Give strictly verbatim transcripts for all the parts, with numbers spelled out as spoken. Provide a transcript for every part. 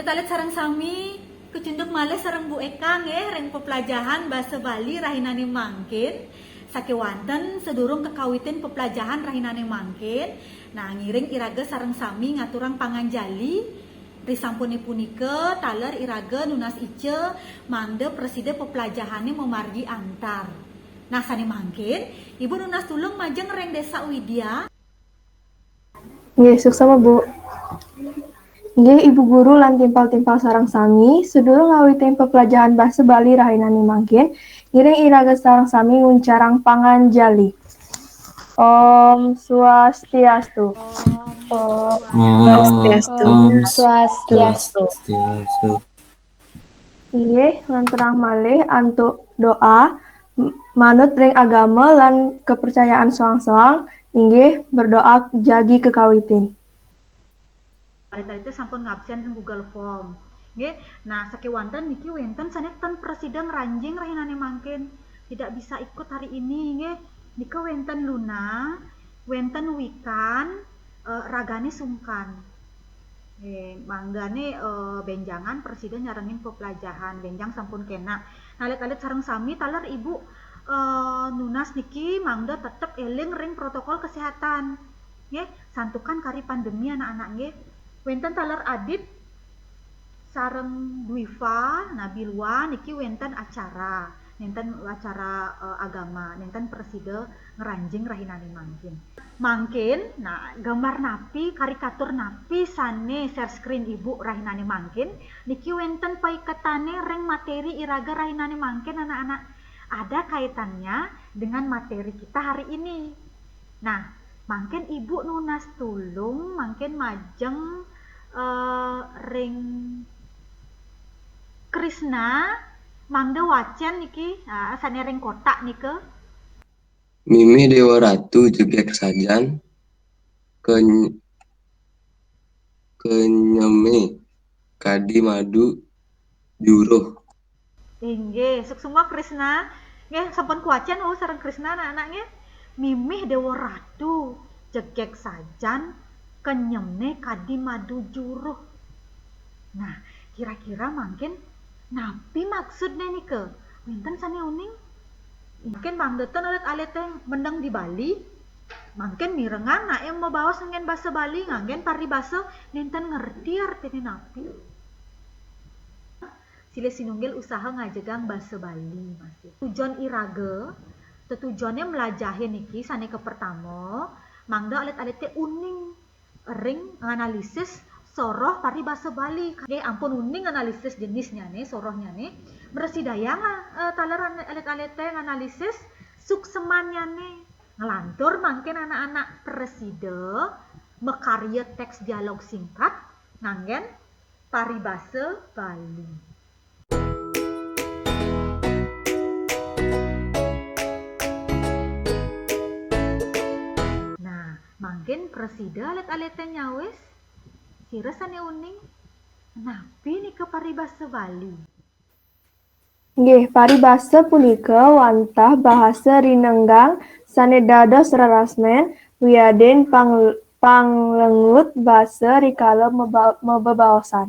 Alit-alit sareng sami, kecunduk malih sareng Bu Eka nggih ring peplajahan basa Bali rahinané mangkin. Sakéwanten sadurung kakawitin peplajahan rahinané mangkin, nah, ngiring iraga sareng sami ngaturang panganjali. Risampuné punika, taler iraga nunas ica mangda prasida peplajahané mamargi antar. Nah, sané mangkin, Ibu nunas tulung majeng ring Désa Widya. Nggih, suksma, Bu. Nggih, Ibu Guru lan timpal-timpal sareng sami, sadurung ngawitin peplajahan basa Bali rahinané mangkin, ngiring iraga sareng sami nguncarang panganjali. Om Swastiastu. Om Swastiastu. Om Swastiastu. Inggih, nganterang malih antuk doa, m-, manut ring agama lan kepercayaan soang-soang, inggih, berdoa jagi kekawitin. Alit-alit sampun ngabsen ring Google Form. Nggih. Nah, sakéwanten niki wénten sané ten prasida ngranjing rahinané mangkin. Tidak bisa ikut hari ini, nggih. Nika wénten Luna, wénten Wikan, eh, ragané sungkan. Nggih, mangdané, eh, bénjangan prasida nyarengin peplajahan, bénjang sampun kénak. Nah, alit-alit sareng sami taler Ibu, eh, nunas niki mangda tetep éling ring protokol kesehatan. Nggih, santukan kari pandemi anak-anak nggih. Wénten taler Adit sareng Dwifa, Nabilwa niki wénten acara, nénten acara, eh, agama, nénten prasida ngranjing rahinané mangkin. Mangkin, nah, gambar napi, karikatur napi sané share screen Ibu rahinané mangkin, niki wénten paiketané ring materi iraga rahinané mangkin, anak-anak. Ada kaitannya dengan materi kita hari ini. Nah, mangkin Ibu nunas tulung, mangkin majeng, eh, ring Krisna, mangda wacén niki, ah, sané ring kotak nika. Mimih Déwa Ratu jegég sajan, keny-, kenyemé kadi madu juruh. Inggih, suksma Krisna. Nggih, sampun kawacén wau sareng Krisna, anak-anak nggih. Mimih Déwa Ratu, jegég sajan, kenyemné kadi madu juruh. Nah, kira-kira mangkin napi maksudné nika? Wénten sané uning? Mangkin mangda ten alit-alité meneng di Bali, mangkin mirengang naé mabaos nganggén basa Bali, nganggén paribasa nénten ngerti artiné napi. Silih sinunggil usaha ngajegang basa Bali masih. Tujuan iraga, tetujoné mlajahin niki sané kapertama, mangda alit-alité uning ring nganalisis soroh paribasa Bali. Nggih, ampun uning nganalisis jenisnyané, sorohnyané, mrasidayang, eh, taler an-, alit-alité nganalisis suksemannyané. Nglantur mangkin anak-anak prasida makarya teks dialog singkat nganggén paribasa Bali. Nah, mangkin prasida alit-alité nyawis, sira sané uning, napi nika paribasa Bali? Nggih, paribasa punika wantah bahasa rinenggang sané dados rerasmén wiadin pang-, panglengut basa rikala meba-, mabebaosan.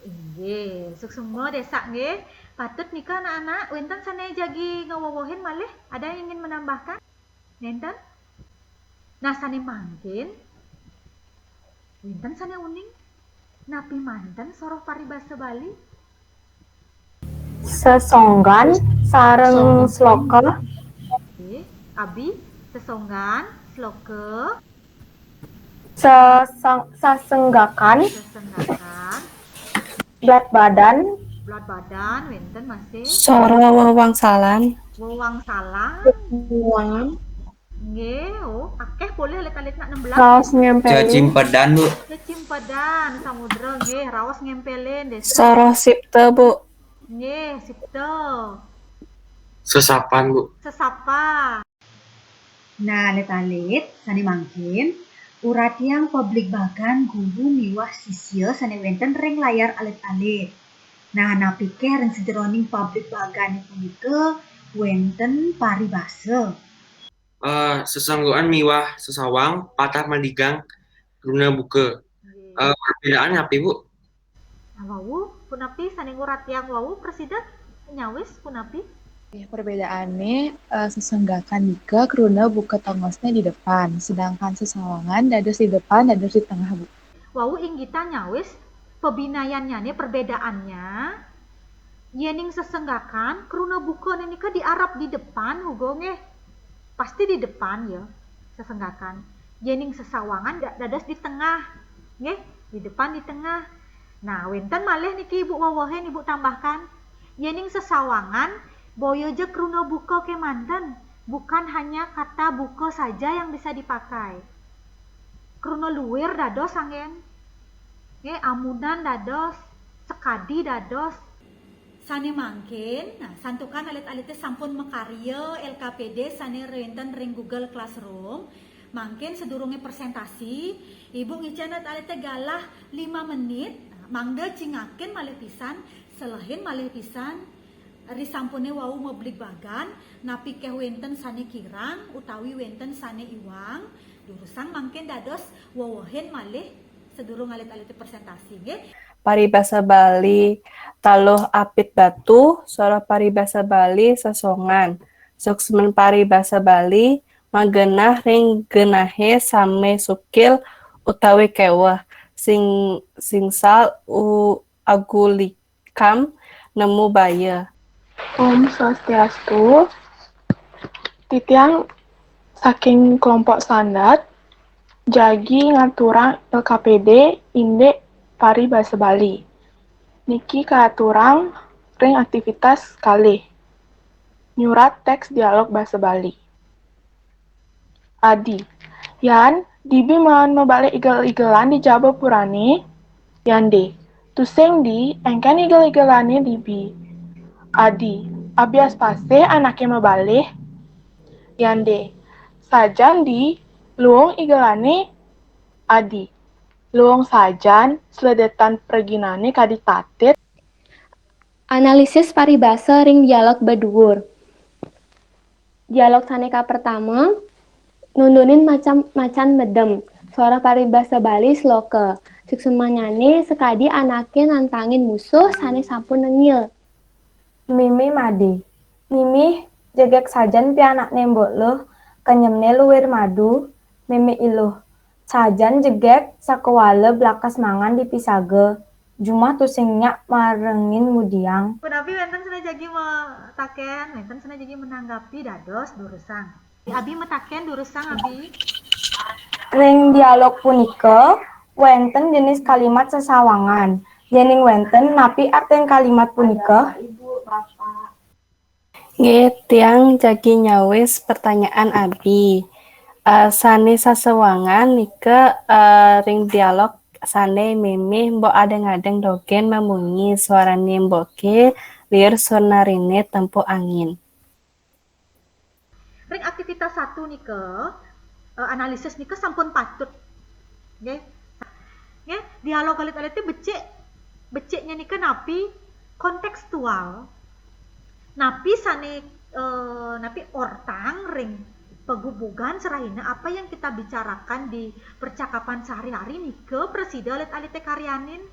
Inggih, suksma Désa nggih. Patut nika anak-anak, wénten sané jagi ngewewehin malih? Ada yang ingin menambahkan? Nénten? Nah, sané mangkin, wénten sané uning? Napi manten soroh paribasa Bali? Sesonggan sareng sloka. Nggih, Abi, sesonggan, sloka. Sesang-, sasenggakan. Sesenggakan. Belat badan. Belat badan, wénten masih. Soroh wewangsalan. Wewangsalan. Wewang. Nggih, oh, akéh polih alit-alit nak nembelas. Raos ngémpélin. Cecimpedan, Bu. Cecimpedan, samudra, nggih, raos ngémpélin, Désa. Soroh sipta, Bu. Nggih, sipta. Sesapan, Bu. Sesapan. Nah, alit-alit, sané mangkin, uratiang pabligbagan guru miwah sisya sané wénten ring layar alit-alit. Nah, napiké ring sajeroning pabligbagan punika wénten paribasa? Eh, sesenggukan miwah sesawang, patah madigang, kruna buka. Nggih. Eh, perbedaannya apa, Bu? Nah, wau, punapi sané ngurat tiang wau, prasida nyawis punapi? Ya, perbedaannya, eh, sesenggakan nika kruna buka tongosnya di depan, sedangkan sesawangan dados di depan, dados di tengah, Bu. Wau inggih tah nyawis, pabinayannya, perbedaannya, yéning sesenggakan kruna buka nika di arep di depan, uga nggih. Pasti di depan ya, sesenggakan. Yéning sesawangan da-, dados di tengah, nggih, di depan di tengah. Nah, wénten malih niki Ibu wewehin, Ibu tambahkan. Yéning sesawangan, boya ja kruna buka kémanten, bukan hanya kata buka saja yang bisa dipakai. Kruna luir dados anggén. Nggih, amunan dados, sekadi dados. Sané mangkin, nah, santukan alit-alité sampun makarya L K P D sané wénten ring Google Classroom. Mangkin sadurungé presentasi, Ibu ngicén alit-alité galah lima menit. Nah, mangda cingakin malih pisan, selehin malih pisan, risampuné wau mabligbagan, napi ké wénten sané kirang utawi wénten sané iwang, durusang mangkin dados wewehin malih sadurung alit-alité presentasi, nggih. Paribasa Bali taluh apit batu, soroh paribasa Bali sesongan. Suksman paribasa Bali magenah ring genahé samé sukil utawi kéweh, sing, singsal u-, agulikam nemu baya. Om Swastiastu. Titiang saking kelompok standar, jagi ngaturang L K P D indik paribasa Bali. Niki kaaturang ring aktivitas kalih. Nyurat teks dialog basa Bali. Adi. Yan, dibi maan mabalih igel-igelan di jaba purane? Yande. Tusing di, engken igel-igelane dibi. Adi. Abias pasih anake mabalih? Yande. Sajan di, luung igelane? Adi. Luung sajan, sledetan preginane kadi tatit. Analisis paribasa ring dialog baduur. Dialog sane kapertama, nundunin macan, macan medem. Soroh paribasa Bali sloka. Suksmanyane sakadi anake nantangin musuh sane sampun nengil. Mimih madi. Mimih, jegeg sajan pianakne Mbok Luh, kenyemne luir madu, mimih Iluh. Sajan jegeg, sakewala blakas mangan di pisaga, jumah tusing nyak marengin mudiang. Punapi wenten sane jagi mataken, wenten sane jagi menanggapi, dados durusang. Abi mataken, durusang, Abi. Ring dialog punika, wenten jenis kalimat sesawangan. Yening wenten, napi artin kalimat punika? Nggih, tiang jagi nyawis pertanyaan Abi. Eh, sane sasawangan nika, eh, ring dialog sane mimih Mbok adeng-adeng dogen mamunyi, suarane Mboke liur sunarine tempuk angin. Ring aktivitas satu nika, eh, analisis nika sampun patut. Nggih. Nggih, dialog alit-alite becik, beciknya nika napi? Kontekstual. Napi sane, eh, napi ortang ring pagubugan serahina apa yang kita bicarakan di percakapan sehari-hari nika prasida alit-alite karyanin.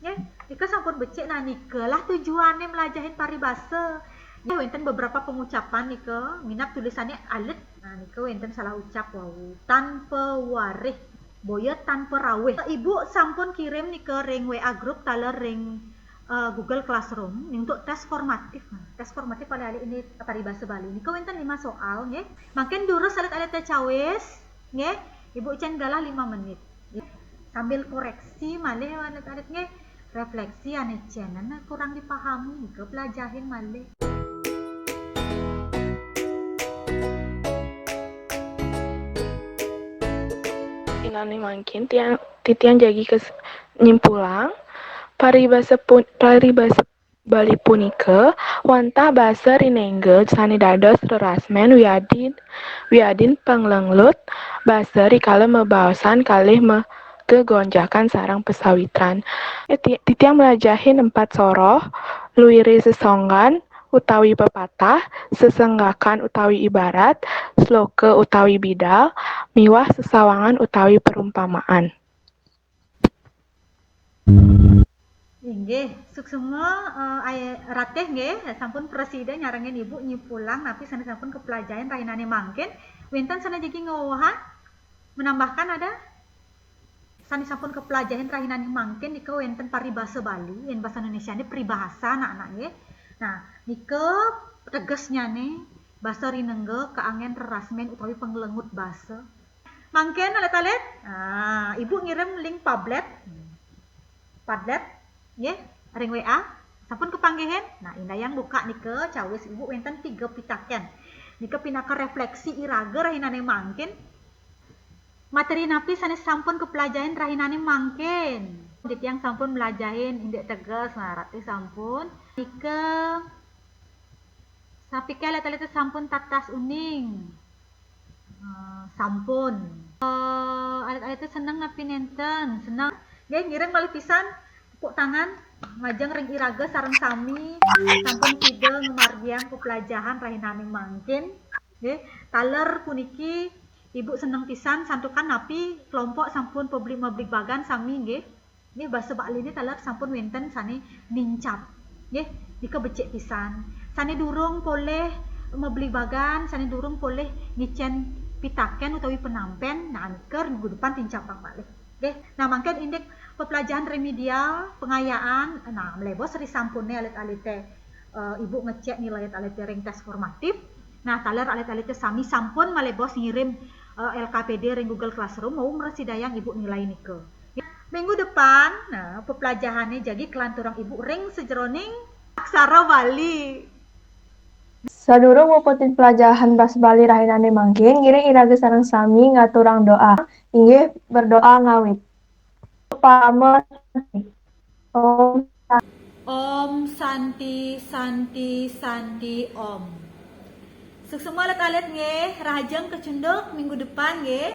Nggih, nika sampun becik. Nah, nika lah tujuane mlajahin paribasa. Nggih, wenten beberapa pengucapan nika, minab tulisane alit. Nah, nika wenten salah ucap wau. Tanpa warih, boya tanpa rawih. Ibu sampun kirim nika ring W A group taler ring, eh, Google Classroom untuk tes formatif. Nah, tes formatif ale-ale ini paribasa Bali. Nika wenten lima soal, nggih. Mangkin durus alit-alite cawis, nggih. Ibu icen galah lima menit. Sambil koreksi malih alit-alit nggih. Refleksi ane cenen kurang dipahami, nika pelajahin malih. Inane mangkin tiang, titiang jagi kes-, nyimpulang paribasa pun, paribasa Bali punika wantah basa rinengga sane dados rerasmen wiadin, wiadin panglenglut basa rikala mabaosan kalih ma-, gegonjakan sareng pasawitran. Ti-, titiang mlajahin empat soroh, luire sesonggan utawi pepatah, sesenggakan utawi ibarat, sloka utawi bidal, miwah sesawangan utawi perumpamaan. Nggih, suksma, eh, Ai Ratih nggih, sampun prasida nyarengin Ibu nyipulang napi sane sampun kaplajahin rahinane mangkin. Wenten sane jagi ngwewehan? Menambahkan ada? Sane sampun kaplajahin rahinane mangkin nika wenten paribasa Bali, yen basa Indonesiane peribahasa anak-anak nggih. Nah, nika tegesnyane basa rinengga kaangen rerasmen utawi panglengut basa. Mangkin alit-alit, ah, Ibu ngirim link Padlet. Padlet, nggih, ring W A. Sampun kapanggihin? Nah, indayang buka nika, cawis Ibu wenten tiga pitaken. Nika pinaka refleksi iraga rahinane mangkin. Materi napi sane sampun kaplajahin rahinane mangkin? Titiang sampun mlajahin indik teges, nah, Ratih sampun. Nika, sapike alit-alite sampun tatas uning? Eh, sampun. Eh, alit-alite seneng napi nenten? Seneng. Nggih, ngiring malih pisan tepuk tangan majeng ring iraga sareng sami sampun sida ngamargiang peplajahan rahinane mangkin. Nggih, taler puniki Ibu seneng pisan santukan napi kelompok sampun pabli-, mabligbagan sami nggih. Nggih, basa Bali ini taler sampun wenten sane nincap. Nggih, nika becik pisan. Sane durung polih mabligbagan, sane durung polih ngicen pitaken utawi penampen, nah nika minggu depan tincapang malih. Nggih. Nah, mangkin indik peplajahan remedial, pengayaan, nah, malebos ri sampune alit-alite, eh, Ibu ngecek nilai alit-alite ring tes formatif. Nah, taler alit-alite sami sampun malebos ngirim, eh, L K P D ring Google Classroom, wau mrasidayang Ibu nilai nika. Minggu depan, nah, peplajahane jagi kalanturang Ibu ring sajeroning aksara Bali. Sadurung muputin pelajahan basa Bali rahinane mangkin, ngiring iraga sareng sami ngaturang doa. Inggih, berdoa ngawit. Parama. Om Om Santi, Santi, Santi, Om. Suksma alit-alit nggih, rahajeng kecunduk minggu depan nggih.